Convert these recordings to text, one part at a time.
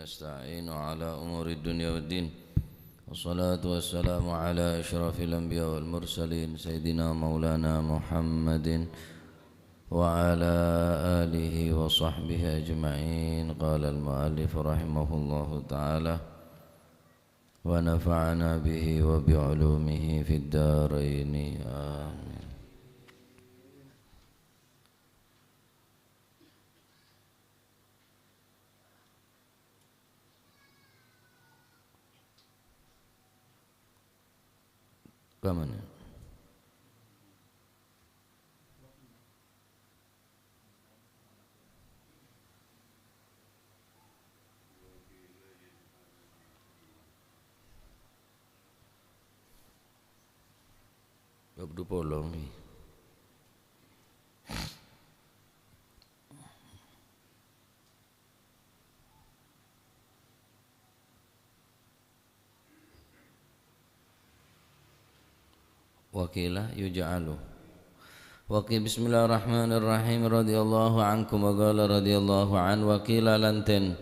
نستعين على أمور الدنيا والدين والصلاة والسلام على أشرف الأنبياء والمرسلين سيدنا مولانا محمد وعلى آله وصحبه أجمعين. قال المؤلف رحمه الله تعالى ونفعنا به وبعلومه في الدارين آمين. Kemana? Bab 20 nih. Wakilah yuj'alu. Wakil bismillahirrahmanirrahim radhiyallahu ankum wa qala radhiyallahu an wakila lanten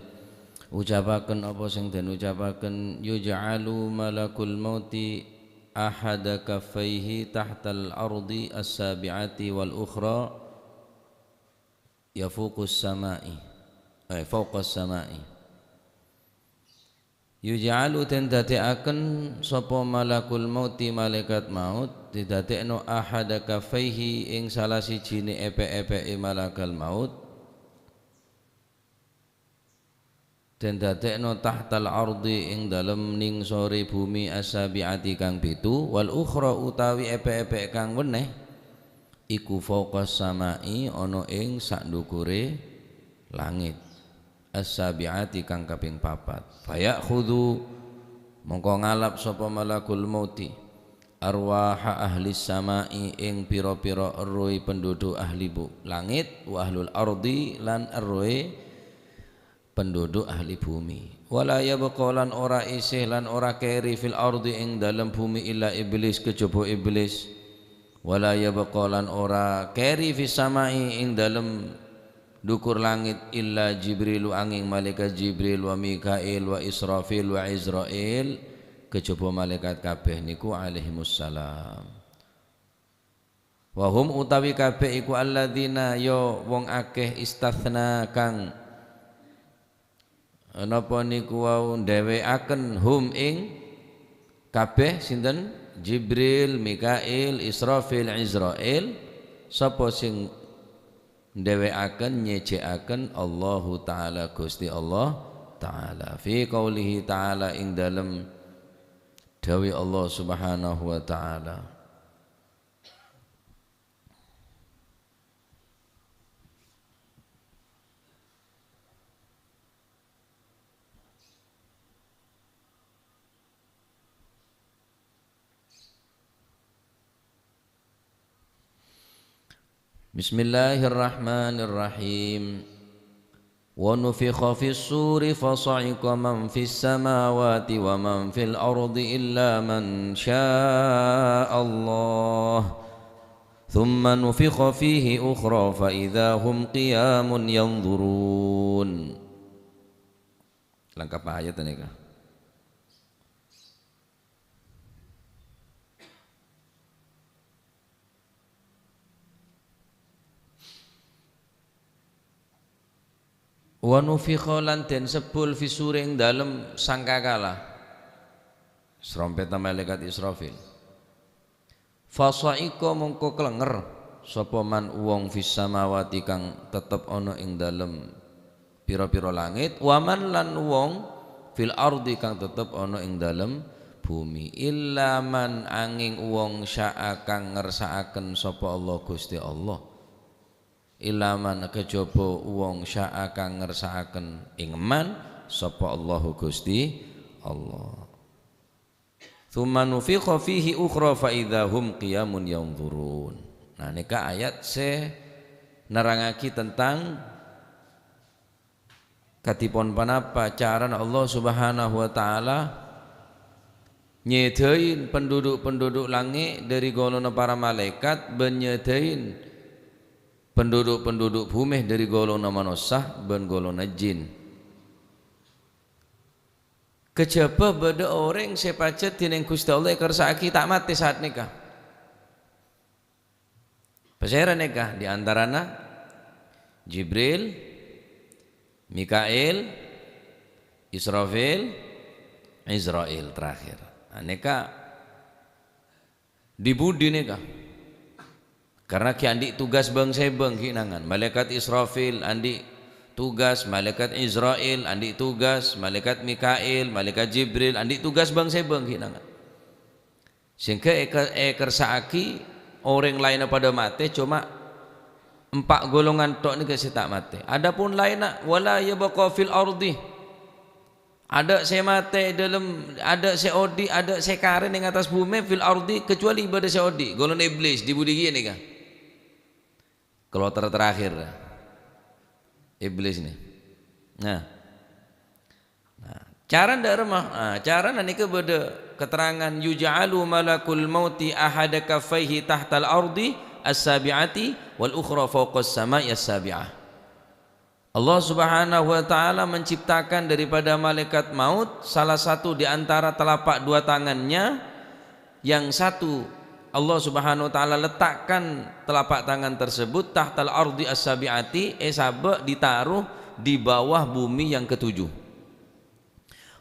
ucapaken apa sing den ucapaken yuj'alu malakul mauti ahada kaffaihi tahtal ardi as-sabi'ati wal ukhra yafuqus samai ay fawqas samai. Yuj'alu den dadekaken sapa malakul mauti malaikat maut didadekno ahada kaffaihi ing salah sijine epek-epeke malakal maut den dadekno tahtal ardi ing dalem ningsore bumi asabiati kang pitu wal ukhra utawi epek-epek kang weneh iku fawqas samai ana ing sakndukure langit as-sabi'ati kang kaping papat. Fayakhudhu mongko ngalap sapa malakul mauti arwaha ahli samai ing pira-pira eroe penduduk ahli langit wa ahlul ardi lan eroe penduduk ahli bumi. Wala yabqa lan ora isih lan ora keri fil ardi ing dalem bumi illa iblis kejaba iblis. Wala yabqa lan ora keri fis samai ing dalem dukur langit illa Jibril angin malaikat Jibril wa Mikail wa Israfil wa Izrail kejaba malaikat kabeh niku alaihimussalam. Wa hum utawi kabeh iku alladzina yo wong akeh istatsna kang napa niku wau dhewekaken hum ing kabeh sinten Jibril, Mikail, Israfil, Izrail sapa sing dhewekaken nyejekaken Allahu taala Gusti Allah taala fi qaulihi taala ing dalem dawuh Allah Subhanahu wa taala. Bismillahirrahmanirrahim. Wa nufikha fis suri fasa'iqa man fis samawati wa man fil ardi illa man syaa Allah. Thumma nufikha fihi ukhra fa idza hum qiyamun yanzurun. Lengkap ayat ini kah? Wa nufikha lan den sebul fisure ing dalem sangkakala srompet malaikat Israfil. Fasaika mongko klenger sapa man wong fis samawati kang tetep ana ing dalem pira-pira langit wa man lan wong fil ardi kang tetep ana ing dalem bumi illa man angin wong syaa kang ngersakaken sapa Allah Gusti Allah. Ilaman kejaba wong syaa kang ngersakaken ing man sapa Allahu Gusti Allah. Tsumma nufikha fihi ukhra fa idza hum qiyamun yanzurun. Nah nika ayat se nerangake tentang katipon panapa carane Allah Subhanahu wa taala nyedain penduduk-penduduk langit dari golongan para malaikat ben nyedain penduduk-penduduk bumi dari golongan manusia ben golongan jin. Kejaba beda orang sepacet dening Gusti Allah kersaki tak mati saat nikah. Pesera nikah di antarana Jibril, Mikail, Israfil, Israel terakhir. Nah, nikah dibudi nikah. Karena ki andi tugas bang sebeng kinangan. Malaikat Israfil andi tugas, malaikat Israel andi tugas, malaikat Mikail, malaikat Jibril andi tugas bang sebeng kinangan. Sehingga kersaki orang lain pada mati cuma empat golongan tok ni kasi tak mati. Adapun lain wala yabqa fil ardi. Ada saya mati dalam, ada saya odi, ada saya karen yang atas bumi fil ardi kecuali ibadah saya odi. Golongan iblis dibudi gini kan. Kloter terakhir iblis nih. Nah, nah cara ndak remah. Nah, cara nani kepada keterangan yuj'alu malakul mauti ahada kaffaihi tahtal ardi as-sabi'ati wal ukhra fawqas sama'i as-sabi'ah. Allah Subhanahu wa taala menciptakan daripada malaikat maut salah satu di antara telapak dua tangannya, yang satu Allah Subhanahu wa taala letakkan telapak tangan tersebut tahtal ardi as-sabi'ati, sabe ditaruh di bawah bumi yang ketujuh.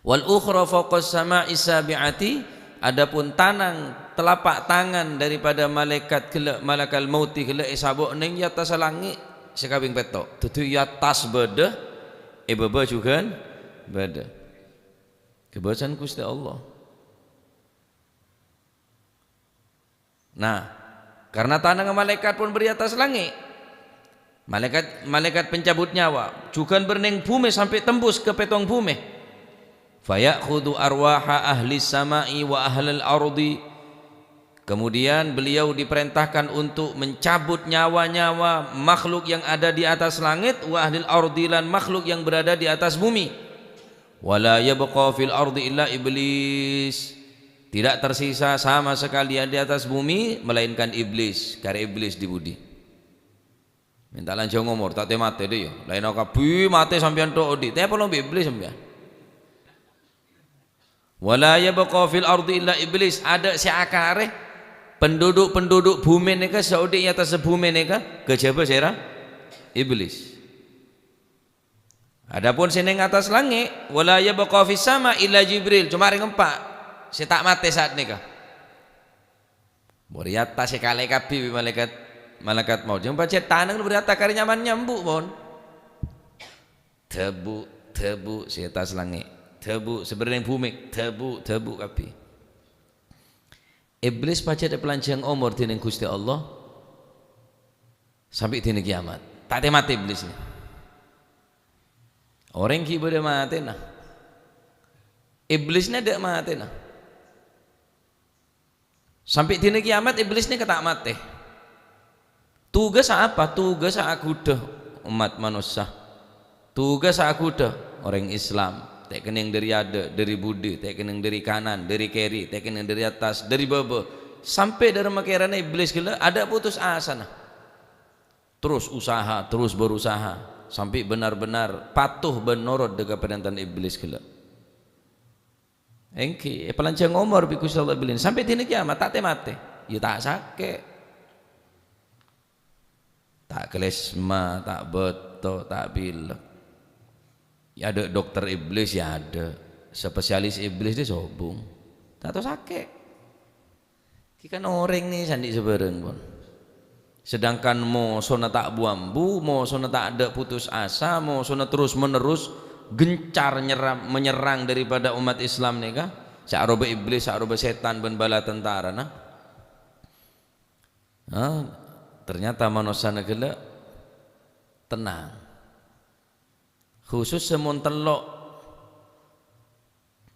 Wal ukhra fawqas sama'i sabi'ati, adapun tanang telapak tangan daripada malaikat kelak malakal mauti kelak sabuk ning atas langit sekabing petok. Dudu atas bede bebe juga bede. Kebasan Gusti Allah. Nah, karena tanah malaikat pun beri atas langit. Malaikat malaikat pencabut nyawa juga berning bumi sampai tembus ke petong bumi. Fayakhudhu arwaha ahli samai wa ahlil ardi. Kemudian beliau diperintahkan untuk mencabut nyawa-nyawa makhluk yang ada di atas langit wa ahlil ardi lan makhluk yang berada di atas bumi. Wala yabqa fil ardi illa iblis. Tidak tersisa sama sekali di atas bumi melainkan iblis, kare iblis dibudi. Minta lanjut ngomor, tak mate deh ya. Lain kabi mate sampean tok di. Teh perlu iblis sampean. Wala yabqa fil ardi illa iblis. Ada si akare penduduk-penduduk bumi neka saudi atas bumi neka kejaba sera iblis. Adapun sing atas langit wala yabqa fis sama illa Jibril. Cuma ring empat. Saya tak mati saat nikah. Boriata sekali kabi malaikat malaikat maut. Jumpa cetan boriata kari nyaman nyambuk bon. Tebu tebu si atas langit. Tebu sebenarnya bumi tebu tebu kabi. Iblis pacet pelancang umur dening Gusti Allah sampai dina kiamat. Tak mati iblis ni. Orang ki boleh mati nah. Iblisnya dak mati nah. Sampai dina kiamat iblis ni ketak mati. Tugas apa? Tugas aku dah umat manusia. Tugas aku dah orang Islam. Tek kening dari ada, dari budi, tek kening dari kanan, dari kiri, tek kening dari atas, dari bawah. Sampai dari makerana iblis gila ada putus asa nah. Terus usaha, terus berusaha sampai benar-benar patuh benorot dengan perintah iblis gila. Engki, pelancong umur bi Gusti Allah bilin sampai dina kiamat tak mati. Ya tak sakit. Tak kelesma, tak beto, tak pilek. Ya ada dokter iblis ya ada. Spesialis iblis dia sobung. Tak tahu sakit. Ki kan orang nih sandi sebareng pun. Sedangkan mo sona tak buambu, mo sona tak ada putus asa, mo sona terus menerus gencar menyerang daripada umat Islam nih kah? Sa'roba iblis, sa'roba setan ben bala tentara nah. Nah, ternyata manusia negara tenang. Khusus semun telok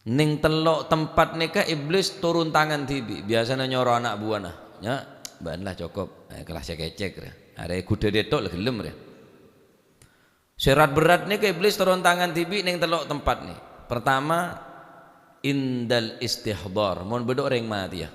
ning telok tempat nikah iblis turun tangan tibi. Biasanya nyoro anak buah nah. Ya, banlah cukup. Kelas cek-cek ya. Ada kuda detok lah gelem ya. Syarat berat nih ke iblis turun tangan tibi ning telok tempat nih. Pertama indal istihdar, mun bedok orang mati ya.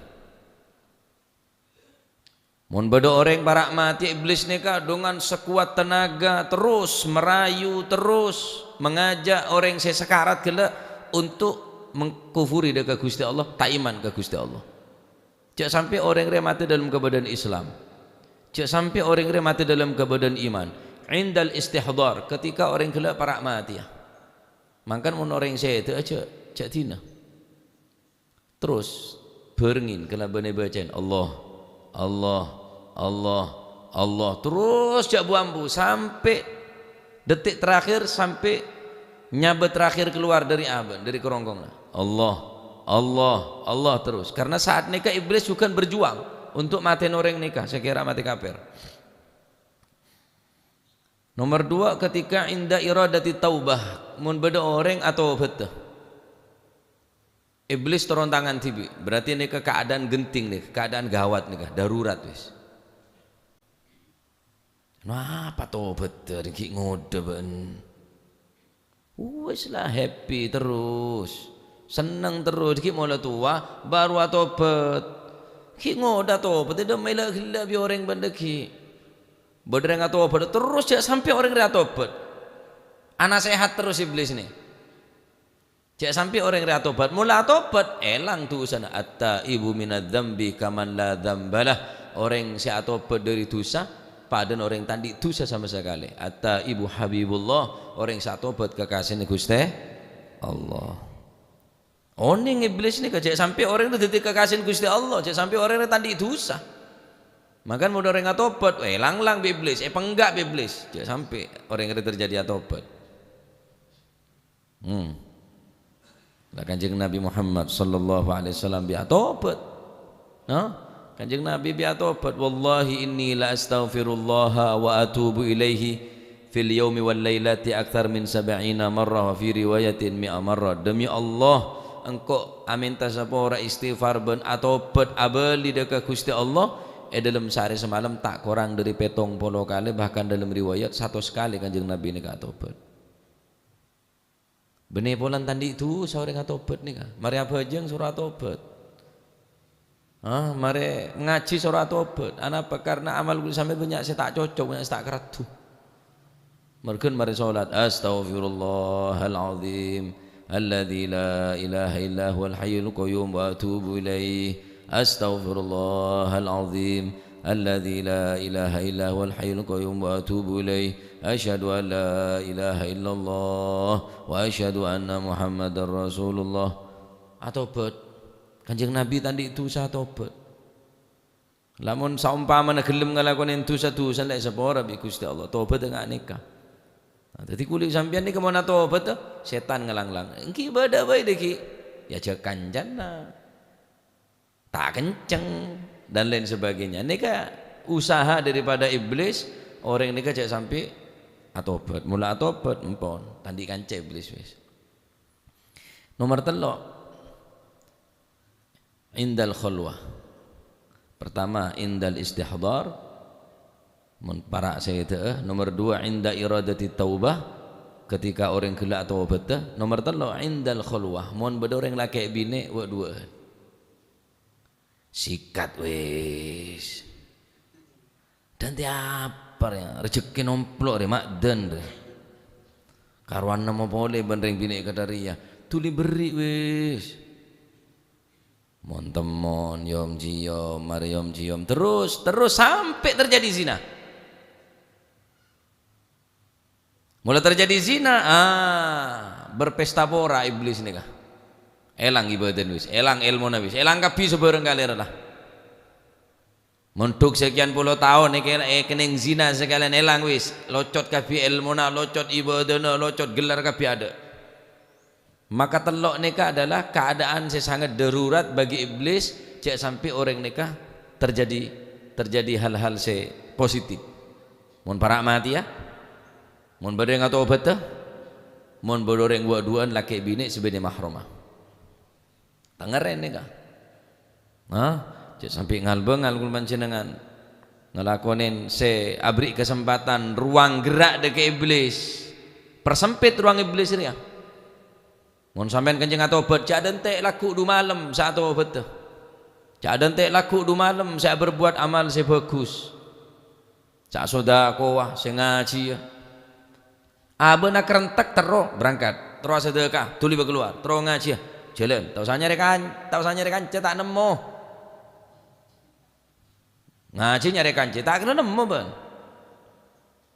Mun bedok orang parak mati iblis nikah dengan sekuat tenaga terus merayu, terus mengajak orang sesekarat gila untuk mengkufuri ke Gusti Allah, tak iman ke Gusti Allah. Cek sampai orang mati dalam keadaan Islam. Cek sampai orang mati dalam keadaan iman. Indal istihdar, ketika orang gelap parak mati ya. Mangkan mun orang saya itu aja cek dina. Terus berengin kelabane bacaan Allah, Allah, Allah, Allah terus cek buambu sampai detik terakhir, sampai nyabet terakhir keluar dari aban, dari kerongkongan. Allah, Allah, Allah terus. Karena saat nikah iblis juga berjuang untuk matiin orang nikah, saya kira mati kafir. Nomor dua, ketika inda iradati taubah, mun beda orang atau betul. Iblis turun tangan tibi, berarti ini ke keadaan genting nih, keadaan gawat nih, darurat wis. Napa tobat iki ngode ben. Wis lah happy terus, seneng terus iki mulai tua baru tobat. Ki ngoda tobat itu melak gila bi orang benda ki. Bedereng tobat terus jak sampai orang ria tobat. Anak sehat terus iblis nih. Jak sampai orang ria tobat, mula tobat elang tu sana atta ibu minadz dzambi kaman la dzambalah. Orang sia tobat dari dosa padan orang tandi dosa sama sekali. Atta ibu habibullah, orang sia tobat kekasih Gusti Allah. Oning iblis nih kejek sampai orang itu dadi kekasih Gusti Allah, cek sampai orang itu tandi dosa. Makan mau orang tobat, lang-lang iblis, penggak iblis, cek sampai orang itu terjadi tobat. Lah Kanjeng Nabi Muhammad sallallahu alaihi wasallam bi tobat. Nah, Kanjeng Nabi bi tobat, wallahi inni la astaghfirullah wa atubu ilaihi fil yaumi wal lailati akthar min 70 marrah wa fi riwayatin mi'a marrah. Demi Allah, engkau aminta sapa ora istighfar ben atobat abeli deka Gusti Allah dalam sehari semalam tak kurang dari 70 kali, bahkan dalam riwayat 100 kali Kanjeng Nabi ini atobat. Benih polan tandi itu seorang atobat nih kah? Mari abajeng surah tobat. Ah, mari ngaji surah tobat. Anapa? Karena amal sampai banyak saya tak cocok, banyak saya tak keratu. Mergen mari salat astaghfirullahalazim alladzi la ilaha illa huwal hayyul qayyum wa atubu ilaih. Astaghfirullahalazim alladzi la ilaha illa huwal hayyul qayyum wa atubu ilaih. Asyhadu an la ilaha illallah wa asyhadu anna Muhammadar Rasulullah. Atobat. Kanjeng Nabi tadi dosa tobat. Lamun saumpamane gelem nglakoni dosa-dosa lek sapa ora bi Gusti Allah, tobat dengan nikah. Nah, dadi kulit sampean niki kemana tobat tuh setan ngelanglang. Engki ibadah bae deki. Ya jakan jannah. Tak kenceng dan lain sebagainya. Nika usaha daripada iblis orang nika cek sampai atobat, mula atobat empon tandi kance iblis wis. Nomor 3 indal khulwah. Pertama indal istihdar mun parak saya. Nomor 2 inda iradati taubah, ketika orang gelak taubat. Nomor 3 indal khulwah, mun beda orang laki bini wa dua. Sikat wis. Dan tiap ya rezeki nomplok re makden re. Karuan nama boleh benreng bini kadaria tuli beri wis. Montemon yom jiyom mariom jiyom terus terus sampai terjadi zina. Mulai terjadi zina, berpesta pora iblis nih kah. Elang ibadah wis, elang ilmu wis, elang kabi sebareng kali lah. Menduk sekian puluh tahun kening zina sekalian elang wis, locot kabi ilmuna, locot ibadahna, locot gelar kabi ada. Maka telok nikah adalah keadaan sangat darurat bagi iblis, cek sampai orang nikah terjadi hal-hal se positif. Mun parak mati ya, mun bereng atau obat teh, mun bodoreng buat duaan laki bini sebenarnya mahrumah. Tengeren nikah. Nah, cek sampai ngalbeng ngalgul panjenengan ngelakonin se abri kesempatan ruang gerak deke iblis, persempit ruang iblis ini ya. Mun sampean kencing atobat, cak dentek laku du malam saat tobat tuh. Cak dentek laku du malam saya berbuat amal saya bagus. Cak sedekah saya ngaji ya. Abe nak rentek tero berangkat, tero sedekah tuli keluar, tero ngaji ya. Jalan, tak usah nyari kan, tak usah nyari kanca tak nemu. Ngaji nyari kanca tak kena nemu ben.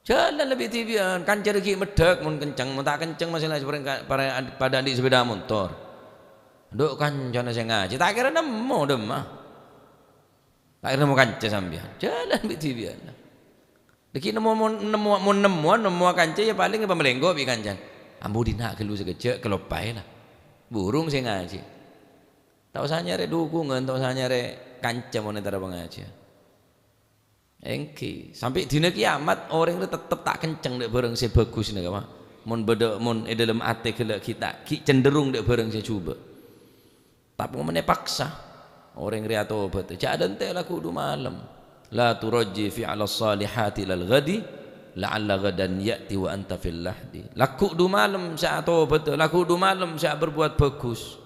Jalan lebih tibian, kanca lagi medek mun kenceng, mun tak kenceng masalah pada di sepeda motor. Nduk kancane sing ngaji tak kira nemu demah. Tak kira nemu kanca sampean. Jalan lebih tibian. Lagi nemu nemu nemu nemu kanca ya paling pemelenggo bi kancan. Ambu dina gelu sekejek kelopai lah. Burung sing ngaji. Tak usah nyari dukungan, tak usah nyari kanca mun antara pengajian. Engki sampai dina kiamat orang itu tetep tak kenceng dek bareng si bagus nih kama. Mun beda mun dalam ati gelek kita ki cenderung dek bareng si cuba. Tapi mun paksa orang ria tobat. Jak ente lah kudu malam. La turaji fi ala salihati lal ghadi la'alla ghadan ya'ti wa anta fil lahdi. Laku du malam saya tobat, laku du malam saya berbuat bagus.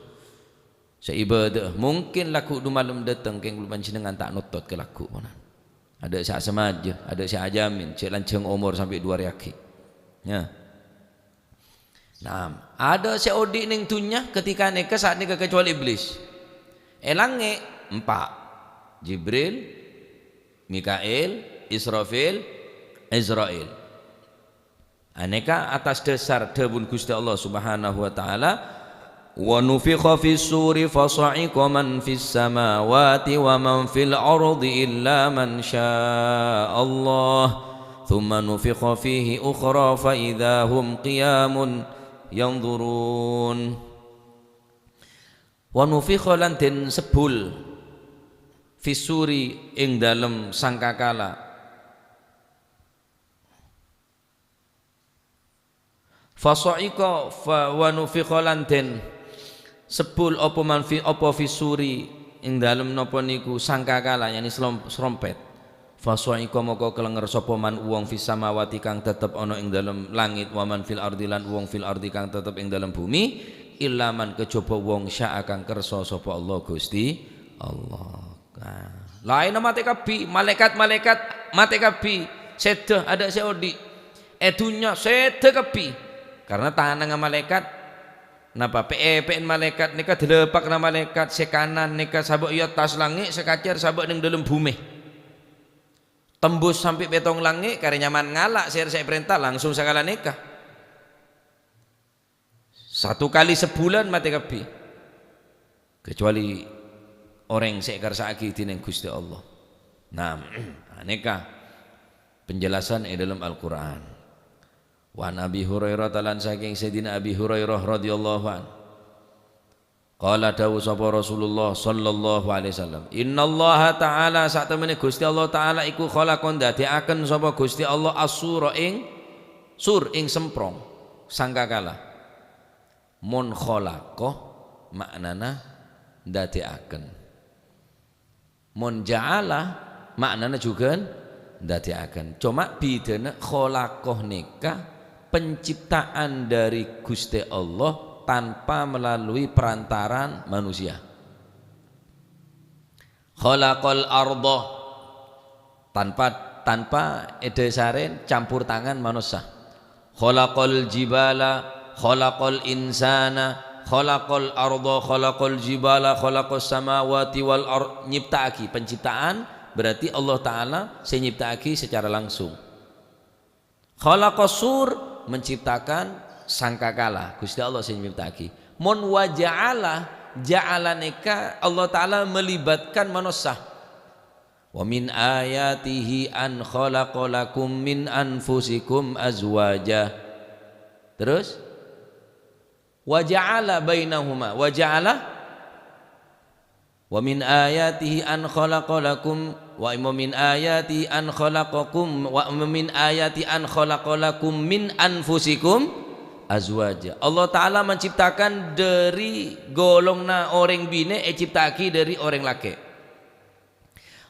Saya ibadah. Mungkin laku du malam datang keng panjenengan tak nutot ke laku mana. Ada saya semaja, ada saya jamin, cek lanceng umur sampai 2 riaki. Ya. Nah, ada saya odik ning dunya ketika neka saat neka kecuali iblis. Elange empat. Jibril, Mikail, Israfil, Israel. Aneka atas dasar dawuh Gusti Allah Subhanahu wa taala, wa nufikha fis suri fasa'iqa man fis samawati wa man fil ardi illa man syaa Allah thumma nufikha fihi ukhra fa idza hum qiyamun yanzurun. Wa nufikha lan den sebul fisuri ing dalem sangkakala fasa'iqa fa wa nufikha lan den sebul apa manfi apa fisuri ing dalem napa niku sangkakala yani serompet. Fasa'iqa moko kelenger sapa man wong fis samawati kang tetep ana ing dalem langit wa man fil ardi lan wong fil ardi kang tetep ing dalem bumi illa man kejaba wong syaa kang kersa sapa Allah Gusti Allah. Nah, lain mate kabi malaikat-malaikat mate kabi sedah ada seodi edunya sedah kabi karena tangan malaikat napa PN malaikat nika dilepak na malaikat sekanan nika sabuk ya tas langit sekacer sabuk ning dalem bumi tembus sampai betong langit kare nyaman ngalak saya perintah langsung segala nikah satu kali sebulan mati kabi kecuali orang sing kersake dening Gusti Allah. Nah, nikah penjelasan di dalam Al-Qur'an. Wa Nabi Hurairah talan saking Sayyidina Abi Hurairah radhiyallahu an. Qala dawu sapa Rasulullah sallallahu alaihi wasallam, innallaha ta'ala satemene Gusti Allah ta'ala iku khalaqon dadekaken sapa Gusti Allah as-sura ing sur ing semprong sangkakala. Mun khalaqa maknana dadekaken. Mun ja'ala maknana juga dadekaken. Cuma bedane khalaqah nikah penciptaan dari Gusti Allah tanpa melalui perantaran manusia. Khalaqal arda tanpa edesaren campur tangan manusia. Khalaqal jibala, khalaqal insana, khalaqal arda, khalaqal jibala, khalaqas samawati wal ard. Nyiptaaki penciptaan berarti Allah Ta'ala sing nyiptaaki secara langsung. Khalaqas sur menciptakan sangkakala Gusti Allah sing nyiptaaki. Mun wa ja'ala ja'ala neka Allah Ta'ala melibatkan manusia. Wa min ayatihi an khalaqalakum min anfusikum azwaja. Terus wa ja'ala bainahuma wa ja'ala wa min ayatihi an khalaqalakum wa min ayati an khalaqakum wa min ayati an khalaqalakum min anfusikum azwaja. Allah Ta'ala menciptakan dari golongna orang bine ciptaki dari orang laki.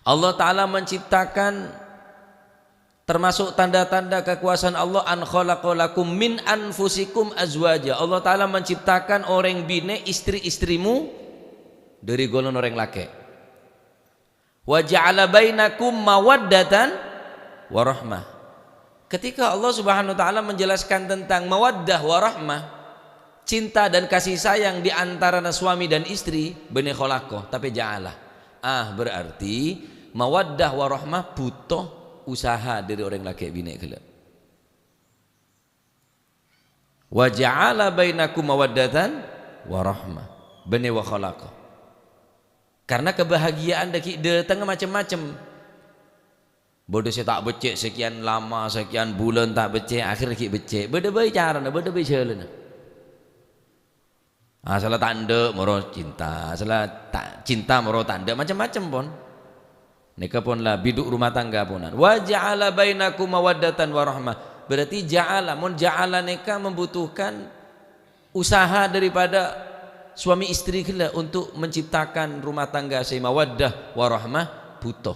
Allah Ta'ala menciptakan termasuk tanda-tanda kekuasaan Allah an khalaqalakum min anfusikum azwaja. Allah Ta'ala menciptakan orang bine istri-istrimu dari golongan orang laki. Wa ja'ala bainakum mawaddatan warahmah. Ketika Allah Subhanahu wa taala menjelaskan tentang mawaddah warahmah, Cinta dan kasih sayang di antara suami dan istri bene khalaqa tapi ja'ala. Ah berarti mawaddah warahmah butuh usaha dari orang laki bini kelak. Wa ja'ala bainakum mawaddatan warahmah bene wa khalaqa. Karena kebahagiaan daki datang macam-macam. Bodoh saya tak becek sekian lama, sekian bulan tak becek, akhirnya ki becek. Beda-beda cara, beda-beda jalan. Ah, salah tanda moro cinta, salah tak cinta moro tanda, macam-macam pun. Neka pun lah biduk rumah tangga ponan. Wa ja'ala bainakum mawaddatan warahmah. Berarti ja'ala, mun ja'ala neka membutuhkan usaha daripada suami istri kela untuk menciptakan rumah tangga saya mawaddah warahmah butuh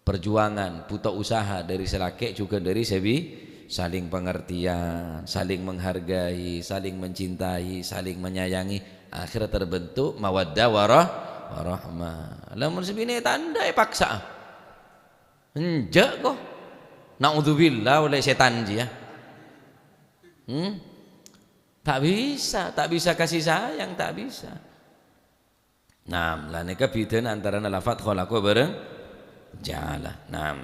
perjuangan, butuh usaha dari selakek juga dari sebi, saling pengertian, saling menghargai, saling mencintai, saling menyayangi, akhirnya terbentuk mawaddah warahmah. Lamun sebini tanda paksa. Enjak kok. Naudzubillah oleh setan ji ya. Tak bisa kasih sayang, tak bisa. Nah, lah neka beda antara lafaz khalaqa bareng ja'ala. Naam.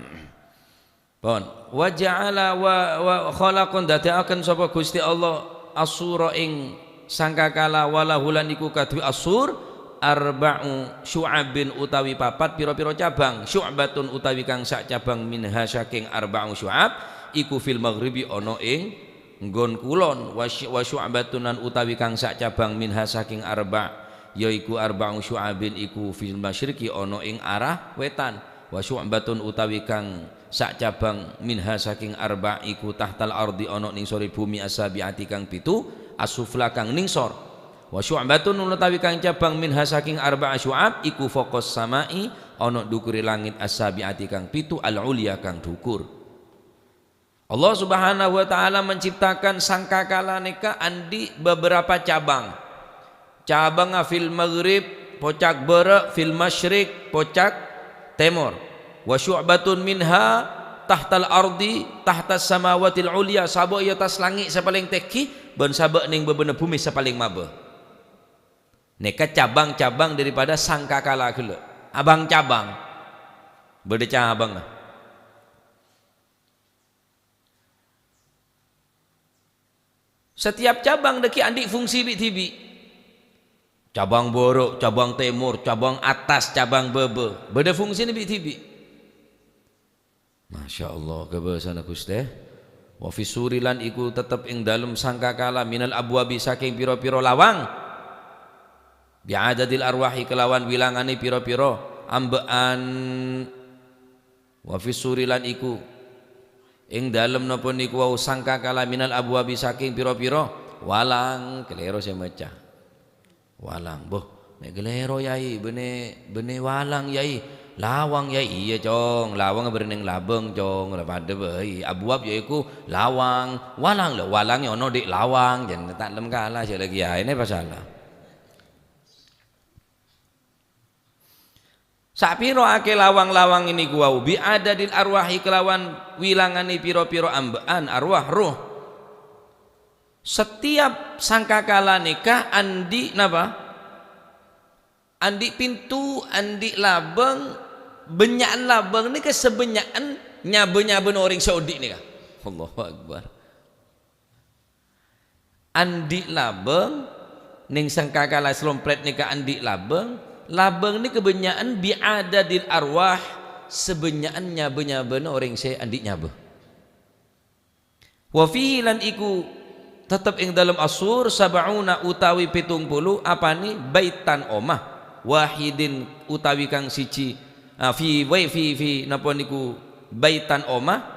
Pon wa ja'ala wa khalaqun dadekaken sapa Gusti Allah asura ing sangkakala wala hulan iku kadue asur arba'u syu'abin utawi papat pira-pira cabang syu'batun utawi kang sak cabang minha saking arba'u syu'ab iku fil maghribi ana ing nggon kulon wa syu'batun utawi kang sak cabang minha saking arba' yaiku arba'u syu'abin iku fil masyriqi ana ing arah wetan wa syu'batun utawi kang sak cabang minha saking arba' iku tahtal ardi ana ning sore bumi asabiati kang pitu asufla kang ningsor wa syu'batun utawi kang cabang minha saking arba'a syu'ab iku fokus samai ana dukure langit asabiati kang pitu al-ulya kang dukur. Allah Subhanahu wa taala menciptakan sangkakala neka andi beberapa cabang. Cabang fil maghrib pocak barat, fil masyriq pocak timur. Wa syu'batun minha tahtal ardi tahtas samawatil ulya sabuk ya tas langit sapaling teki ben sabuk ning bebene bumi sapaling mabe. Neka cabang-cabang daripada sangkakala gelo. Abang cabang. Beda cabang. Setiap cabang deki andik fungsi bi tibi. Cabang borok, cabang timur, cabang atas, cabang bebe. Beda fungsi ni bi tibi. Masya Allah kebesaran Gusti. Wa fi surilan iku tetep ing dalem sangkakala minal abwabi saking pira-pira lawang. Bi'adadil arwahi kelawan wilangane pira-pira ambekan. Wa fi surilan iku ing dalem napa niku wau sangkakala minal abwabi saking pira-pira walang kelero sing mecah. Walang boh nek kelero yai bene walang yai lawang yai iya cong lawang bereneng labeng cong ora padha bae abwab yaiku lawang walang lho walange ana dik lawang jen tak lem kalah jek lagi ya ini masalah. Sapiro ake lawang-lawang ini kuwau bi adadil arwahi kelawan wilangane piro-piro ambean arwah roh. Setiap sangkakala nikah andi napa? Andi pintu, andi labeng, benyaan labeng ni kesebenyaan nyabe-nyabe orang Saudi nikah. Allahu Akbar. Andi labeng ning sangkakala slompret nikah andi labeng. Labeng ni kebenyaan bi'adadil arwah sebenyaan nyabe-nyabe orang saya andik nyabe. Wa fihi lan iku tetep ing dalam asur sab'una utawi 70 apani baitan omah wahidin utawi kang siji fi wa fi fi napa niku baitan omah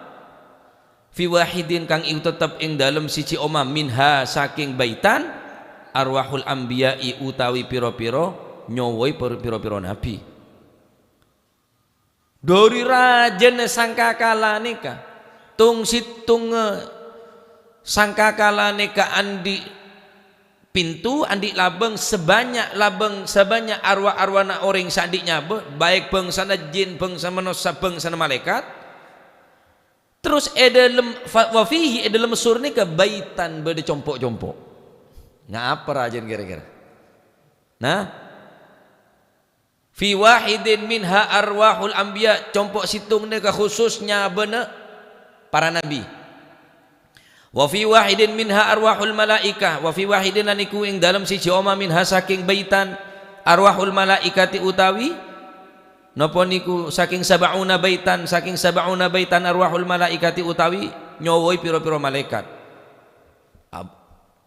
fi wahidin kang iku tetep ing dalam siji omah minha saking baitan arwahul anbiya'i utawi pira-pira nyowoi pira-pira nabi. Dari rajen sangkakala nika tung situng sangkakala nika andi pintu andi labeng sebanyak labeng sebanyak arwah-arwana orang sandik nyabe baik bangsana jin bangsa manusia bangsana malaikat. Terus edalem wa fihi edalem sur nika baitan bede compok-compok. Ngapa rajin kira-kira? Nah, fi wahidin minha arwahul anbiya, compok situng nika khususnya bene para nabi. Wa fi wahidin minha arwahul malaikah, wa fi wahidin lan iku ing dalem siji omah minha saking baitan arwahul malaikati utawi napa niku saking sab'una baitan, saking sab'una baitan arwahul malaikati utawi nyowoi pira-pira malaikat.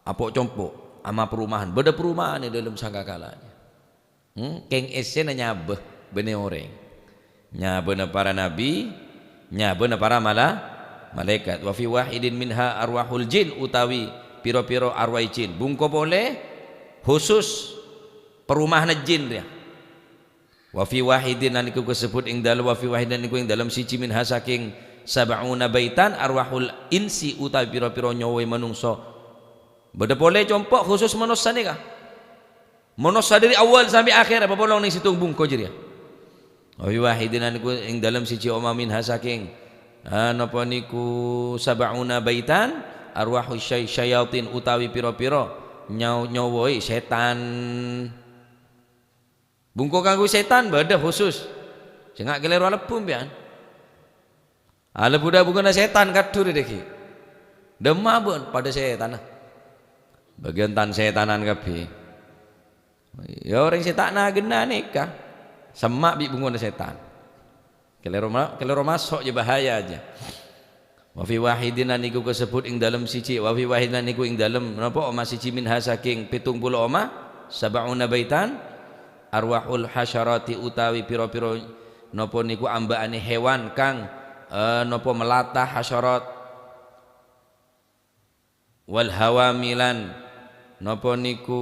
Apok compok ama perumahan, beda perumahan di dalam sangkakalanya. Keng esen nyabeh bene oreng. Nyabeh para nabi, nyabeh para malaikat. Wa fi wahidin minha arwahul jin utawi piro-piro arwah jin. Bungko boleh khusus perumahan jin dia. Wa fi wahidin lan iku kasebut ing dalem wa fi wahidin iku ing dalem siji minha saking sab'una baitan arwahul insi utawi piro-piro nyawa manungsa. Beda boleh compok khusus manusia nika. Manusia dari awal sampai akhir apa bolong ning situng bungko jadi. Wa fi wahidin lan iku ing dalem siji omah minha saking napa niku sab'una baitan arwahus syayatin utawi piro-piro nyawoi setan. Bungko kanggo setan beda khusus. Sing gak keliru alebu mbian. Alebu dah bukan setan kadur deki. Demah pun pada setan. Bagian tan setanan kabeh. Ya orang setan gena nikah. Semak bi bungko setan. Keliru masuk je bahaya aja. Wa fi wahidin lan iku kasebut ing dalem siji, wa fi wahidin lan iku ing dalem napa omah siji minha saking 70 omah sab'una baitan arwahul hasyarati utawi pira-pira napa niku ambaane hewan kang napa melatah hasyarat wal hawamilan napa niku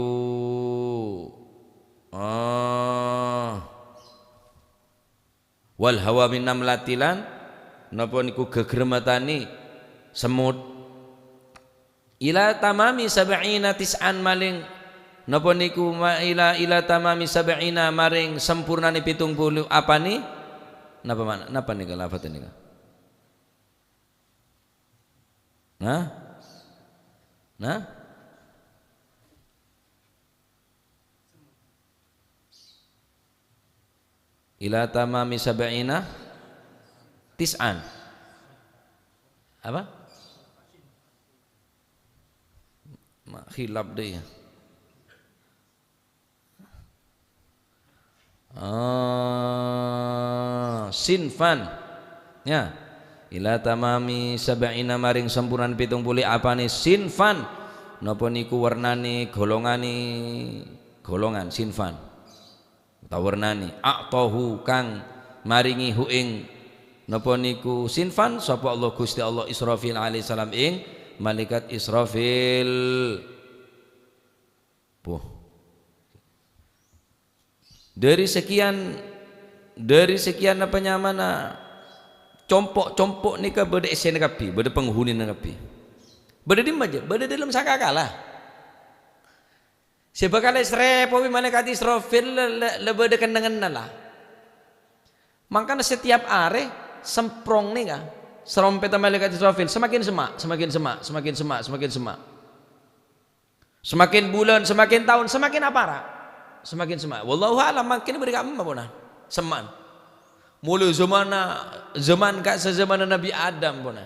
wal hawa min namlatilan napa niku gegremetani semut ila tamami sab'ina tis'an maling napa niku ila tamami sab'ina maring sempurnane 70 apane napa mana napa niku lafat niku nah ila tamami sab'ina tis'an apa? Khilaf deh ya. Sinfan ya ila tamami sab'ina maring sempurnan 70 apane sinfan napa niku warnane golongane golongan sinfan tawernani aqtahu kang maringi hu ing napa niku sinfan sapa Allah Gusti Allah Israfil alaihi salam ing malaikat Israfil. Buh. Dari sekian apa nyamana compok-compok nika beda esen kabeh, beda penghuni kabeh. Beda di aja, beda dalam sakakala. Sebab srepo malaikat Israfil lebih dekat lah. Makanya setiap are semprong nih kan, serompet malaikat Israfil semakin semak, semakin semak, semakin semak, semakin semak. Semakin bulan, semakin tahun, semakin aparat, semakin semak. Wallahu a'lam makin beri kamu apa seman. Mulu zaman kak sezaman Nabi Adam pun.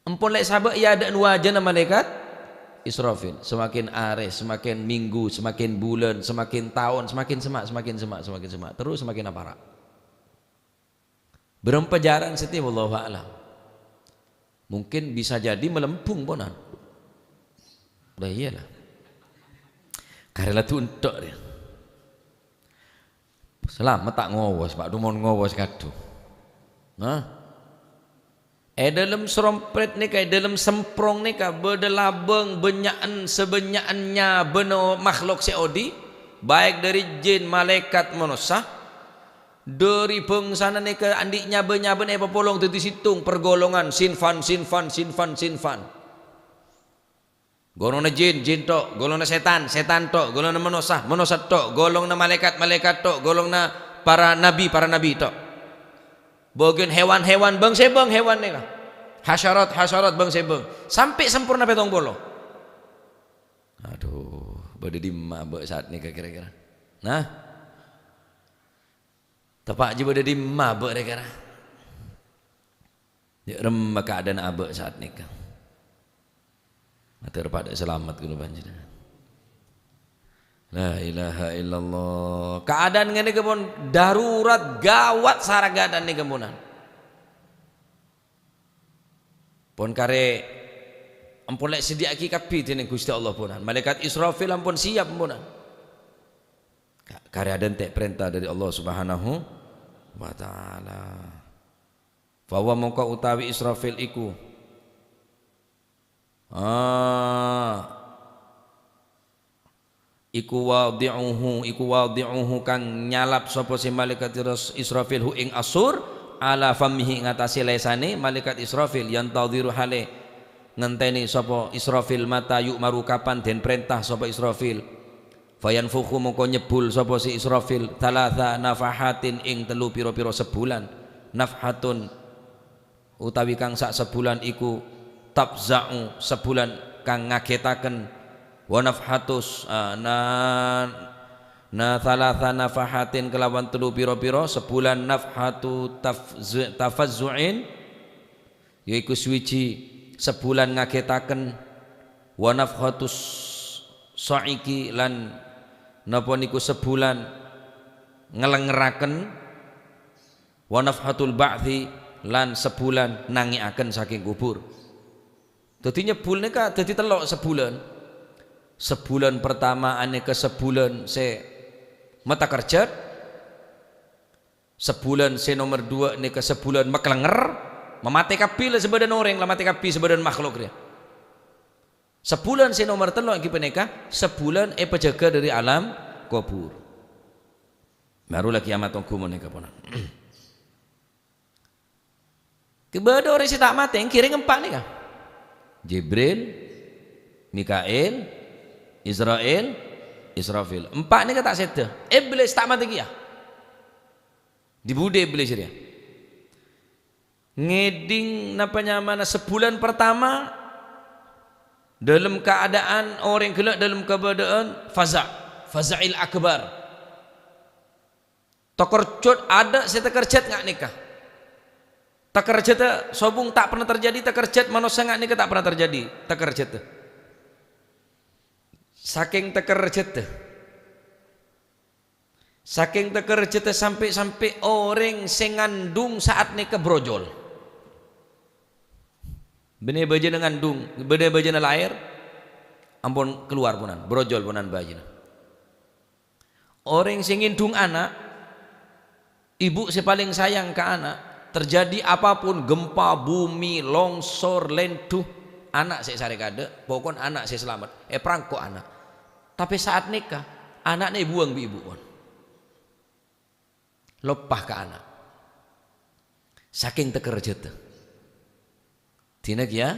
Empun lek sahabat ya ada wajah malaikat Israfil. Semakin are, semakin minggu, semakin bulan, semakin tahun, semakin semak, semakin semak, semakin semak, terus semakin aparat. Berapa jaran setiap wallahu a'lam. Mungkin bisa jadi melempung ponan. Lah iyalah. Karela tuntuk dia. Selamat tak ngowos, Pak Dumon ngowos kadu. Nah. Dalam serompet ni kayak dalam semprong ni ka berdelabeng benyaan sebenyaannya beno makhluk seodi baik dari jin malaikat manusia dari bangsana ni ke andiknya benyaben popolong di situng pergolongan sinfan sinfan sinfan sinfan golongan jin jin tok, golongan setan setan tok, golongan manusia manusia tok, golongan malaikat malaikat tok, golongan para nabi tok. Bagian hewan-hewan bang sebeng hewan ni lah. Hasyarat bang sebeng sampai sempurna 70. Nah, Pada di mabuk saat ni kira-kira. Nah. Tepak je pada di mabuk kira-kira. Ya rem keadaan abek saat nikah. Matur pada selamat kula panjenengan. La ilaha illallah. Keadaan ngene pun darurat gawat saragadan ni kemunan. Pun kare ampun lek sediaki kapi dening Gusti Allah punan. Malaikat Israfil ampun siap punan. Kare ada entek perintah dari Allah Subhanahu wa taala. Fa wa mongko utawi Israfil iku iku wadhi'uhu kang nyalap sapa si malaikat Israfil hu ing asur ala famihi ngatasi lesane malaikat Israfil yantadhiru hale ngenteni sapa Israfil mata yukmaru kapan den perintah sapa Israfil fayanfukhu mongko nyebul sapa si Israfil thalatha nafahatin ing telu pira-pira sebulan nafhatun utawi kang sak sebulan iku tabza'u sebulan kang ngagetaken wa nafhatus na thalatha nafahatin kelawan telu pira-pira sebulan nafhatu tafazzu'in yaiku suwiji sebulan ngagetaken wa nafhatus saiki lan napa niku sebulan ngelengeraken wa nafhatul ba'thi lan sebulan nangiaken saking kubur. Dadi nyebul nika dadi telok sebulan. Sebulan pertama ane ke sebulan se mata kerja, sebulan se nomor 2 nika sebulan meklenger memate kapi lah sebadan orang lah mate kapi sebadan makhluk dia. Sebulan se nomor 3 iki peneka sebulan penjaga dari alam kubur. Barulah kiamat tongku menika ponan. Kepada orang si tak mati yang kiring empat nih kah? Jibril, Mikail, Israel, Israfil. Empat ni tak settle. Iblis tak mati kia. Dibude iblis dia. Ngeding napanya mana sebulan pertama dalam keadaan orang gelak dalam keadaan faza'il akbar. Tokercut ada saya terkerjat ngak nikah. Tekerjet sobung tak pernah terjadi, tekerjet manusia ngak nikah tak pernah terjadi, tekerjet. Saking tekerjet, saking tekerjet sampai-sampai orang sing ngandung saat nikah brojol. Benih bajina ngandung, benih bajina lahir, ampun keluar punan, brojol punan bajina. Orang sing ngindung anak, ibu si paling sayang ke anak, terjadi apapun gempa bumi, longsor, lenduh, anak saya sare kade, pokon anak saya selamat, perangko anak. Tapi saat nikah, anaknya buang bi ibu pun. Lopah ke anak. Saking tekerjet. Dina kia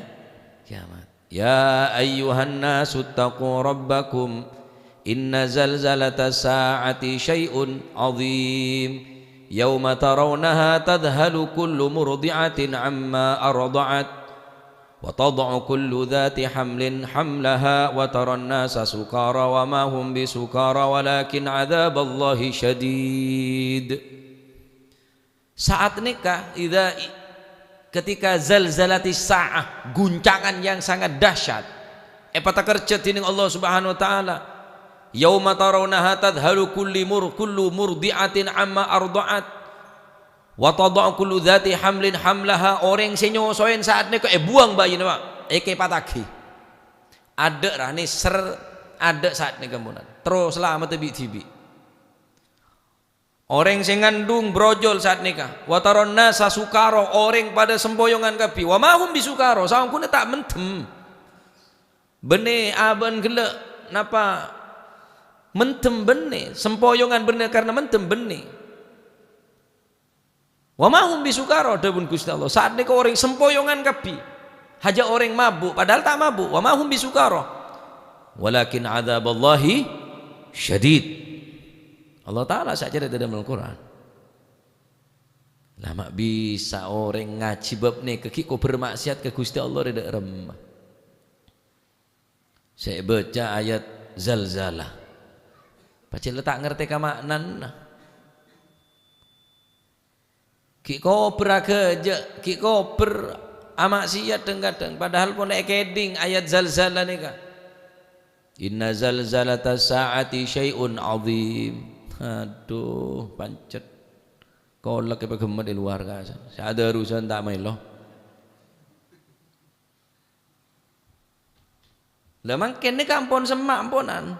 kiamat. Ya ayyuhan nasu taqu rabbakum inna zalzalata sa'ati syai'un 'azim. Yauma tarawnaha tadhhalu kullu murdi'atin 'amma arda'at wa tad'u kullu dhati hamlin hamlaha wa taran nasa sukara wa ma hum bisukara walakin 'adzaballahi syadid. Saat nikah idza ketika zalzalati sa'ah, guncangan yang sangat dahsyat, epata kerja dening Allah Subhanahu wa taala. Yauma tarawnaha tadhhalu kullu murdi'atin 'amma arda'at wa tad'u kullu dzati hamlin hamlaha. Orang sing nyosoen saat niku buang bayi Pak, eke patagi. Adek rane ser adek saat niku munan. Terus selamat bi dibi. Orang sing ngandung brojol saat nikah. Wa taron nasa sukaro, orang pada sempoyongan kabi. Wa ma hum bisukaro, saungkune tak mentem. Bene aben gelek napa mentem bene, sempoyongan bene karena mentem bene. Wa ma hum bisukaro dawuh Gusti Allah. Saat nika orang sempoyongan kabi. Haja orang mabuk padahal tak mabuk. Wa ma hum bisukaro. Walakin adzaballahi syadid. Allah Ta'ala saja dalam Al-Quran. Lama bisa orang ngaji bab ni keki kok bermaksiat ke Gusti Allah tidak remah. Saya baca ayat zalzalah. Pacil tak ngerti kamaknan. Ki kobra keje, ki kober amaksiat kadang padahal pun ekeding ayat zalzalah nika. Inna zalzalata saati syai'un azim. Aduh, pancet. Kolek apa gemet di luar kasan. Ada urusan tak main loh. Lah mangken nika ampun semak ampunan.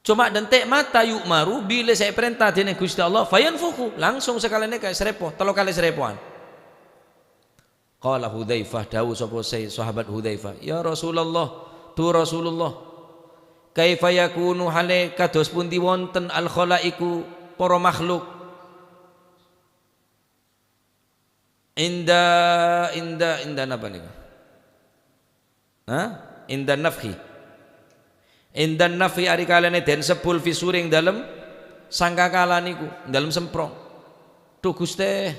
Cuma dentek mata yuk maru bila saya perintah dening Gusti Allah fayanfuku langsung sekali nika serepo, telu kali serepoan. Qala Hudzaifah dawuh sapa sahabat Hudzaifah, ya Rasulullah, tu Rasulullah, kaifa yakunu hale kados pundi wonten al khalaiku para makhluk inda inda inda napa niku? Ha? Inda nafhi. Inda nafhi ari kalane den sebul fisuring dalem sangkakala niku, dalem semprong. Duh Gusti.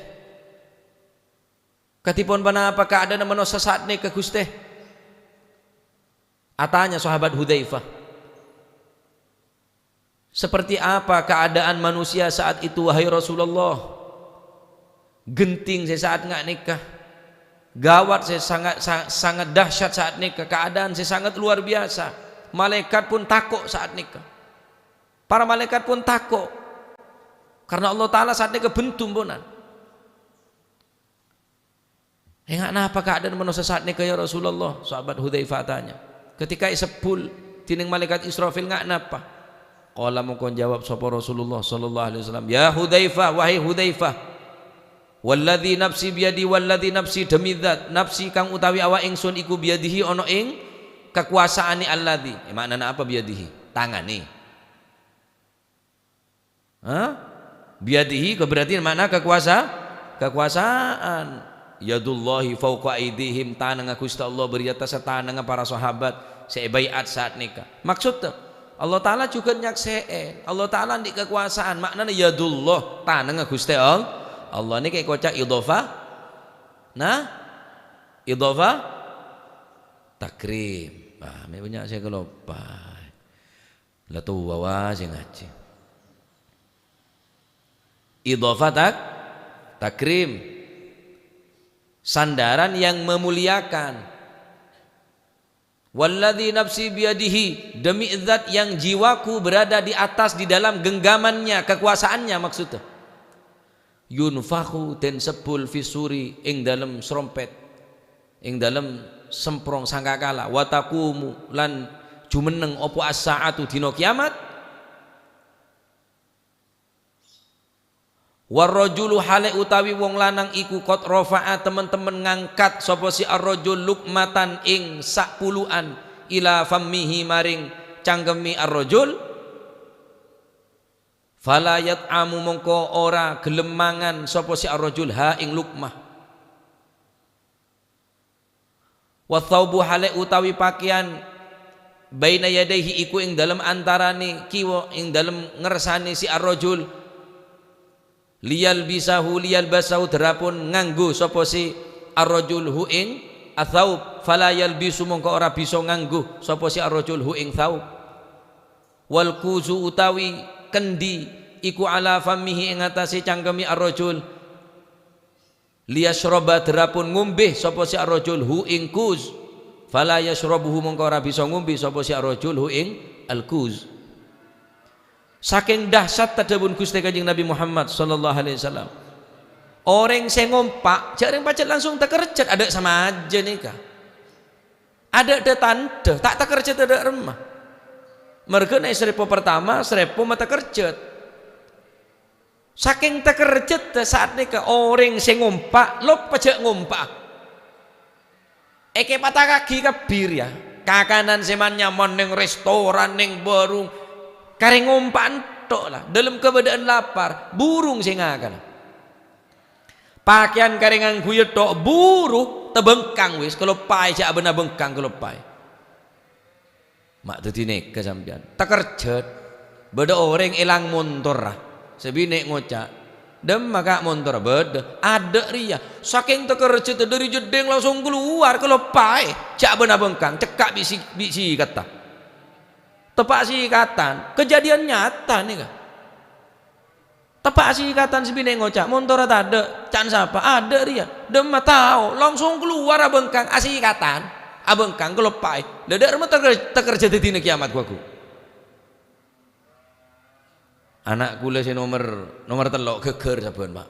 Katipun panapa keadaan manusa saat nika Gusti? Atanya sahabat Hudzaifah. Seperti apa keadaan manusia saat itu wahai Rasulullah? Genting saya saat nggak nikah. Gawat saya sangat sangat dahsyat saat nikah. Keadaan saya sangat luar biasa. Malaikat pun takut saat nikah. Para malaikat pun takut. Karena Allah Ta'ala saat nikah bentum bonan. Ingat napa keadaan manusia saat nikah ya Rasulullah? Sahabat Hudzaifah tanya. Ketika isebul tining malaikat Israfil nggak napa? Qala mongkon jawab sapa Rasulullah sallallahu alaihi wasallam, ya Hudzaifah, wahai Hudzaifah, walladzi nafsi biyadi walladzi nafsi demi zat nafsi kang utawi awak ingsun iku biyadihi ana ing kekuasaane alladzi. Maknane apa biyadihi? Tangane. Hah? Biyadihi berarti makna kekuasaan. Yadullahi fauqa aidihim, tangan Gusti Allah beri atas tangan para sahabat sebaiat saat nikah. Maksudnya Allah Ta'ala juga nyakseen, Allah Ta'ala di kekuasaan, maknanya yadullah tangan Gusti Allah. Allah ini kayak kocak idhofah. Nah, idhofah takrim. Ah, banyak saya kelopai. Lah tuwa wae sing ngaji. Idhofah takrim. Sandaran yang memuliakan. Walladzi nafsi biyadihi, demi zat yang jiwaku berada di atas di dalam genggamannya, kekuasaannya maksudnya. Yunfahu den sebul fisuri ing dalem serompet, ing dalem semprong sangkakala, watakumu lan jumeneng opo as-saatu dina kiamat. Warrajulu hale utawi wong lanang iku qad rafa'a teman-teman ngangkat sapa si ar-rajul lukmatan ing sak puluhan ila fammihi maring cangkemi ar-rajul fala yat'amu mongko ora gelem mangan sapa si ar-rajul ha ing lukmah. Wa thawbu hale utawi pakaian baina yadayhi iku ing dalem antarane kiwa ing dalem ngersane si ar-rajul liyal bisahu liyal basahu derapun nganggo sapa si ar-rajul hu ing atsaub fala yalbisu mongko ora bisa nganggo sapa si ar-rajul hu ing tsaub. Wal kuzu utawi kendi iku ala fammihi ing atase cangkemi ar-rajul liyashraba derapun ngombe sapa si ar-rajul hu ing kuz fala yashrabuhu mongko ora bisa ngombe sapa si ar-rajul hu ing al-kuz. Saking dahsyat tadabun Gusti Kanjeng Nabi Muhammad sallallahu alaihi wasallam. Orang sing ngompak, jareng pacet langsung tekerjet ada sama aja nikah. Ada de tanda, tak tekerjet ada remah. Mergo nek srepo pertama, srepo mata kerjet. Saking tekerjet saat nikah orang sing ngompak, lo pacet ngompak. Eke patah kaki kebir ya. Kakanan seman nyaman ning restoran ning warung. Kare ngompak tok lah dalam keadaan lapar burung sing akan pakaian kare nganggo tok buruh tebengkang wis kelopai jak benar bengkang kelopai mak dadi neka sampean tekerjet beda orang elang montor lah sebine ngocak dem maka montor beda ada ria saking tekerjet dari jeding langsung keluar kelopai jak benar bengkang cekak bisi bisi kata. Tepak si ikatan, kejadian nyata nih kan. Tepak si ikatan sebine ngocak, motor tak ada, can siapa? Ada ria. Dem tahu, langsung keluar abengkang asi ikatan, abengkang kelopai. Dadak rumah terkerja di dina kiamat gua ku. Anak kula sing nomor telok geger saben, Pak.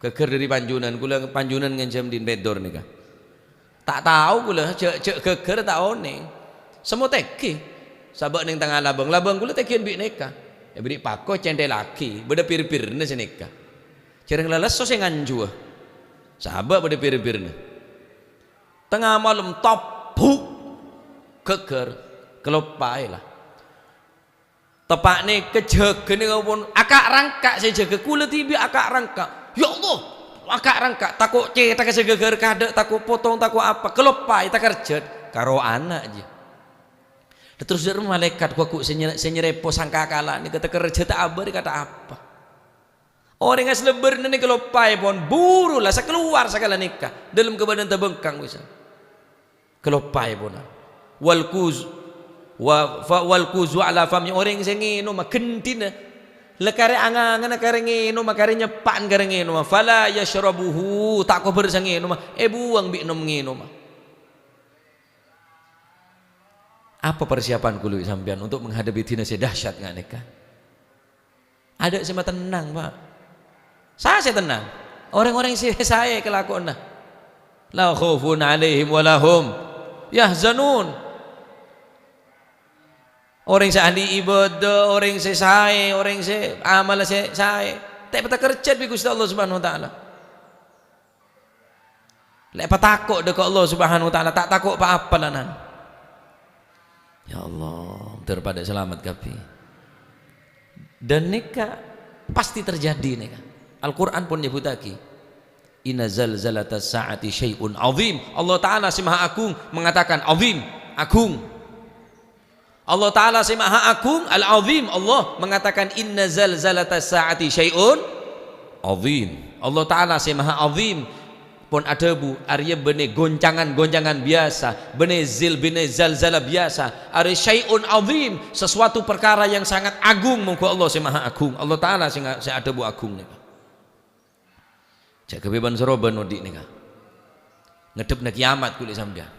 Geger dari Panjunan, kula Panjunan ngencem din bedor nika. Tak tahu kula cek geger tak one. Semua teki. Sabak ning tengah labang, labang kula tekian bi neka. Ya beri pako cende laki, beda pir-pirne seneka. Cereng leles so sing nganjua. Sabak beda pir-pirne. Tengah malam topuk geger kelopai lah. Tepakne kejegene pun akak rangkak sing jaga kula tibi akak rangkak. Ya Allah, akak rangkak takut cetak segeger kadek takut potong takut apa kelopai tak kerja karo anak aja. Terus dari malaikat gua ku senyerepo sangkakala ni kata kerja tak aber kata apa. Orang yang seleber ni kelopai pun buru lah sekeluar segala nikah dalam kebadan terbengkang bisa. Kelopai pun wal kuz wa fa wal kuzu ala fami orang sing ngino mah gentina lekare angan-angan kare ngino mah kare nyepan kare ngino mah fala yashrabuhu tak ko bersang ngino mah buang bi nom ngino mah. Apa persiapan kulu sampean untuk menghadapi dina dahsyat nggak nikah? Ada sih tenang, Pak. Saya tenang. Orang-orang saya kelakuan nah. La khaufun alaihim walahum yahzanun. Orang saya ahli ibadah, orang saya, orang saya amal saya. Tak peta kerja bi Gusti Allah Subhanahu wa taala. Lek takut dekat Allah Subhanahu wa taala, tak takut apa-apa lanan. Ya Allah, daripada selamat kapi. Dan nikah pasti terjadi nikah. Al-Quran pun nyebut lagi. Inna zalzalatas saati syai'un azim. Allah Ta'ala si Maha Agung mengatakan azim, agung. Allah Ta'ala si Maha Agung, Al-Azim. Allah mengatakan inna zalzalatas saati syai'un azim. Allah Ta'ala si Maha Azim pun ada bu arya bene goncangan-goncangan biasa, bene zil bene zalzala biasa, arya syai'un azim, sesuatu perkara yang sangat agung monggo Allah si Maha Agung. Allah Ta'ala sing ada bu agung nika. Jaga beban seroban odik nika. Ngedep kiamat kulit sampean.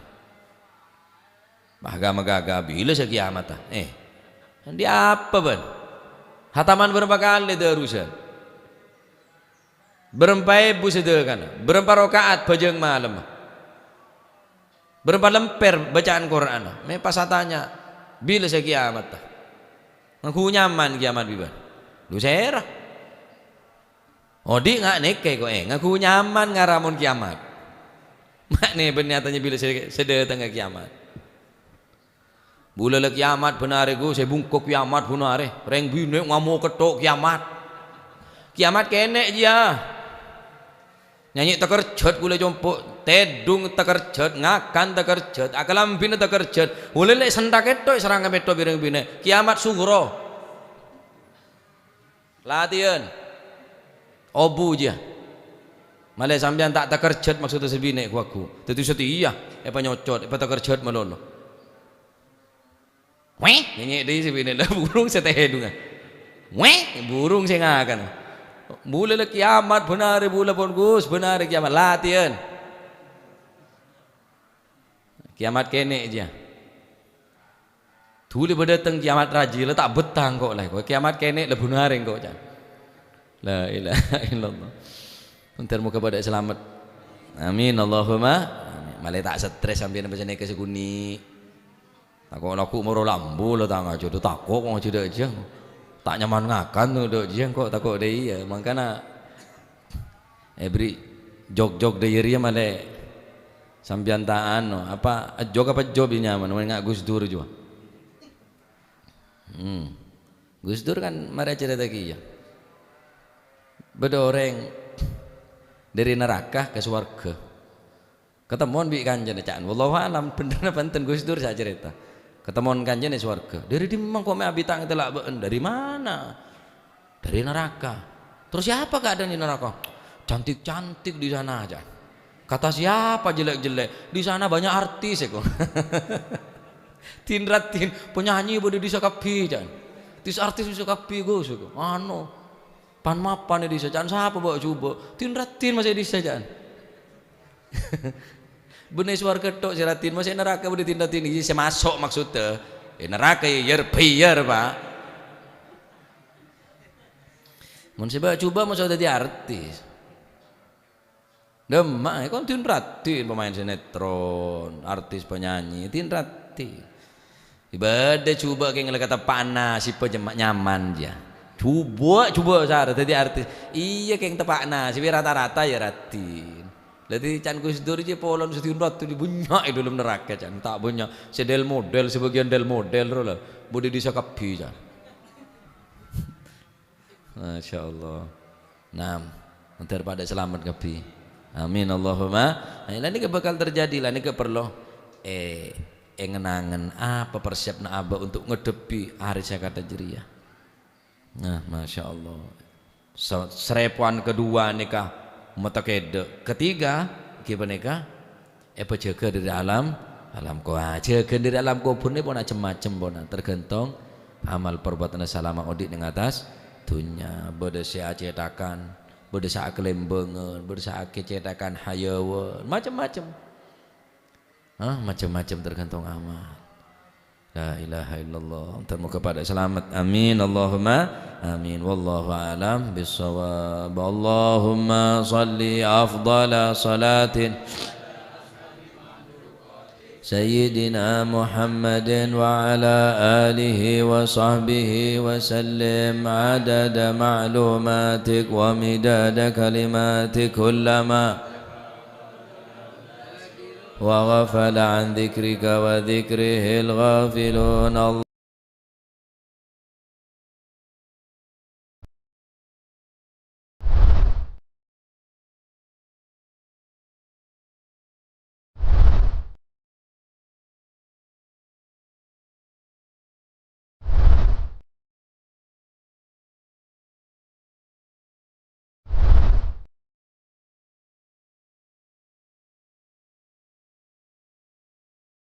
Agama gagah bila saya kiamat ah. Nanti apa ban? Hataman berapa kali terusan? Berempat ibu sederhana, berempat rakaat bajeng malam, berempat lemper bacaan Quran. Me pas tanya, bila saya kiamat? Aku nyaman kiamat biban. Lu serah. Oh di nggak neke kok ngaku nyaman ngaramun kiamat. Mak nih berniatannya bila saya datang ke kiamat. Bula le kiamat benar iku saya bungkuk kiamat benar reng bine ngamuk ketok kiamat. Kiamat kenek dia. Nyanyi tekerjot kula jompok, tedung tekerjot, ngakan tekerjot, akalambine tekerjot. Boleh lek sentak ketok serang ketok bireng bine. Kiamat sugro. Latihan. Obu dia. Malah sampean tak tekerjot maksudnya sebine ku aku. Dadi setia, apa nyocot, apa tekerjot melono. Weh, nyanyi deui sebine lah burung setehedungan. Weh, burung sing ngakan. Mula le kiamat benar bula pun Gus, benar kiamat latihan. Kiamat kene aja. Tuli berdatang kiamat raji le tak betang kok lah. Kiamat kene le benar kok jan. La ilaha illallah. Entar muka pada selamat. Amin Allahumma. Amin. Malah tak stres sampeyan bacane ke seguni. Takok laku moro lambu lo tak ngajo takok ngajo aja. Tak nyaman ngakan tuh dok jiang kok takut deh iya makanya every jog-jog deh iya malah sampian taan no apa jog apa job nyaman nggak Gus Dur juga Gus Dur kan mari cerita kia bedoreng dari neraka ke swarga ketemuan bi kanjeng caan wallahu alam bener benten Gus Dur saya cerita ketemuan kanjeng di swarga. Dari di memang kok me abitang telak been dari mana? Dari neraka. Terus siapa keadaan di neraka? Cantik-cantik di sana aja. Kata siapa jelek-jelek? Di sana banyak artis ya kok. Tin ratin penyanyi bode disa kabeh jan. Tis artis bisa kabeh Gus. Anu pan mapan disa jan sapa bawa coba. Tin ratin masih disa jan. Benih swarga tok si ratin masih neraka bode tin ratin iki masuk maksudnya. Neraka yer biar Pak. Mun seba coba masuk dadi artis. Demak kon tin ratin pemain sinetron, artis penyanyi tin ratin. Ibadah coba kayak ngelak kata panas si pejemak nyaman dia. Coba coba sar dadi artis. Iya kayak tepak nasi rata-rata ya ratin. Jadi can Gus Dur je polon sedih ratu di banyak di dalam neraka can tak banyak sedel model sebagian del model lah. Bodi disakapi can. Masya Allah. Nah, daripada selamat kapi. Amin Allahumma. Nah, ini bakal terjadi lah ini perlu ngenangan apa persiapna abah untuk ngedepi hari kata jeria. Nah, masya Allah. Serepuan kedua nikah metakede. Ketiga, gimana nikah? Jaga dari alam alam kau jaga dari alam kubur ni pun macam-macam pun tergantung amal perbuatan selama odik ning atas dunya. Bode sia cetakan, bode sia kelembengan, bode sia cetakan hayawan, macam-macam. Macam-macam tergantung amal. La ilaha illallah. Termoga pada selamat. Amin Allahumma amin. Wallahu a'lam bissawab. Allahumma salli afdala salatin Sayyidina Muhammadin wa ala alihi wa sahbihi wa sallim adada ma'lumatik wa midada kalimatik kullama وغفل عن ذكرك وذكره الغافلون.